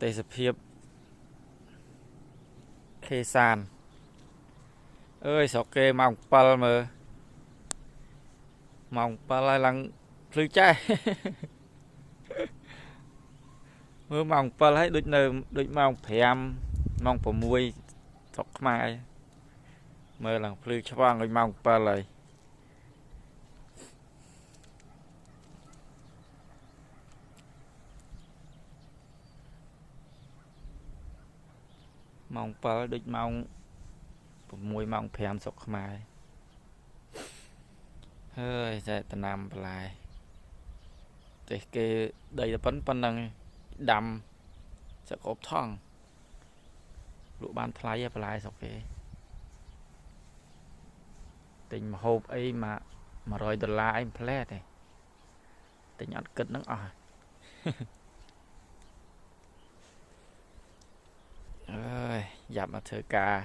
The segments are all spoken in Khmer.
ទេសភាពខេសានអើយស្រុកគេម៉ោង7មើលម៉ោង7ហើយឡើងភ្លឺចេះមើលម៉ោង7ហើយដូចនៅដូចម៉ោង5ម៉ោង6ស្រុកខ្មែរមើលឡើងភ្លឺឆ្វាងដូចម៉ោង7ហើយម៉ោង7ដូចម៉ោង6ម៉ោង5ស្រុកខ្មែរហើយតែតំណាំបន្លែទេសគេដីតែប៉ុណ្ណឹងដាំសកបថងលក់បានថ្លៃបន្លែស្រុកគេទិញម្ហូបអីមក100ដុល្លារអីផ្លែទេទិញអត់គិតនឹងអស់អើយយ៉ាប់មកធ្វើការ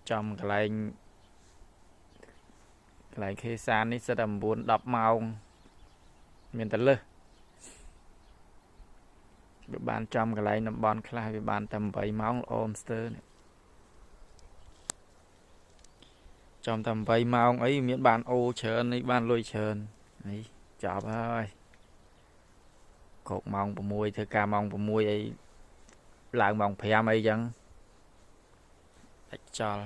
ចំកន្លែងខេសាននេះសិតតែ9 10ម៉ោងមានតែលើសវាបានចំកន្លែងតំបន់ខ្លះវាបានតែ8ម៉ោងល្អមស្ទើរនេះចំតែ8ម៉ោងអីមានបានអូច្រើននេះបានលុយច្រើននេះចប់ហើយក្រោកម៉ោង6ធ្វើការម៉ោង6អីឡើងម៉ោង5អីចឹងដាច់ចោល